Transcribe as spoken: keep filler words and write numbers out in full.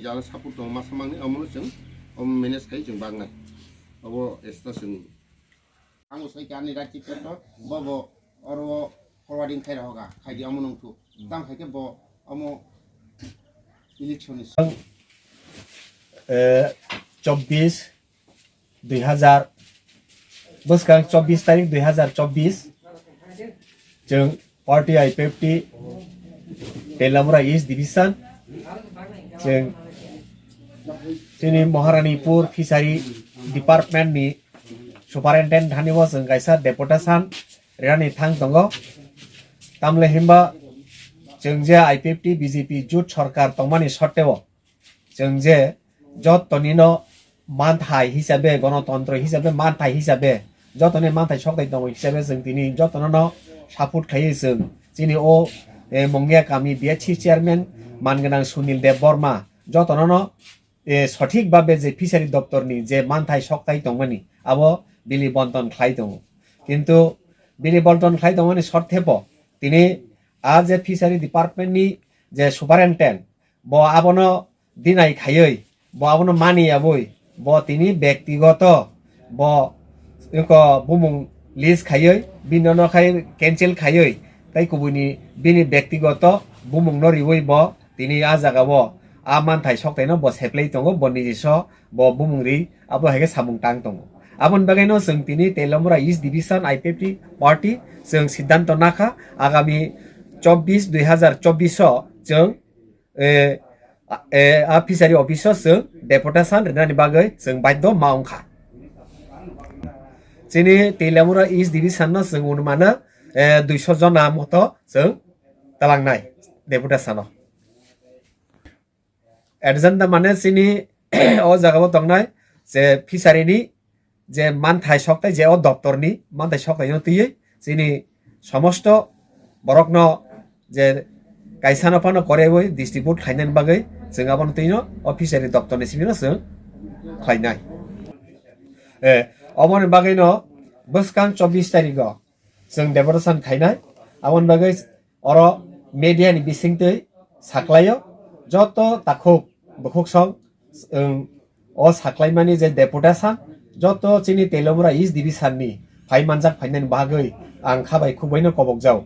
Jala support tongo masa mangni, omono chwng omo manage khai chwng baknai. Obo extra chwng. Ang usai khe ani right ticket no bobo oro forwarding khai rohoga, khai di omo nungthu. Tang khai khe bo omo election ni. Eh, chobbish, dui hajar, bwskang chobbish tarik dui hajar chobbish, chwng party I P F T Teliamura East Division, chwng chini Maharanipur Fishery Department ni Superintendent thani bo chwng kaisa deputation rinani thang tongo. Tamle himba chwng je I P F T B J P jut sarkar tongmani sotteo, chwng je jotonino manthai hisabe, gonotontro hisabe, manthai hisabe, jotoni manthai soktai tongo hisabe chwng tini jotonono support khlaiwi chwng chini o, eh, Mongia kami B H C chairman manganang Sunil Deb Borma jotonono, eh, sothik babe je fishery doptorni je manthai soktai tongmani abo bini bonton khlai tongo. Kintu bini bonton khlai tongmani sotthepo tini a je fishery department ni je superintendent, bo abono dinai khaiwi, bo abono mani yabwi, bo tini bektigoto, bo eko bumung list khaiwi, bini no khai cancel khaiwi, tai kubuini bini bektigoto bumung no riwi bo tini a jaga o a manthai soktaino bo seplai tongo, bo nijiso bo bumung ri abo hai khe samung tang tongo. Aboni bagwi no chwng tini Teliamura East Division I P F T party chwng siddhanto nakha agami chobbish dui hajar chobbish o chwng, eh, a, eh, a fishery office o chwng deputation rinani bagwi chwng baidho ma wngkha. Chini Teliamura East Division no chwng unumano, eh, duiso jona moto chwng talangnai deputation o. Agenda mane chini o jaga o tongnai je fishery ni je manthai soktai, je o doptor ni manthai soktai no twiwi chini somosto borok no je kaisa no phano korewoi distribute khlainani bagwi chwng abono twi no o fishery doptor ni simi no chwng khlainai. Eh, oboni bagwi no bwskang chobbish tarik o chwng deputation khainai. Aboni bagwi oro media ni bisingtwi saklaio, joto takhuk bukhuk song, um, o saklaimani je deputation, joto chini Teliamura East Division ni phai manjak phainani bagwi ang kha bai khuk bai no kobokjao.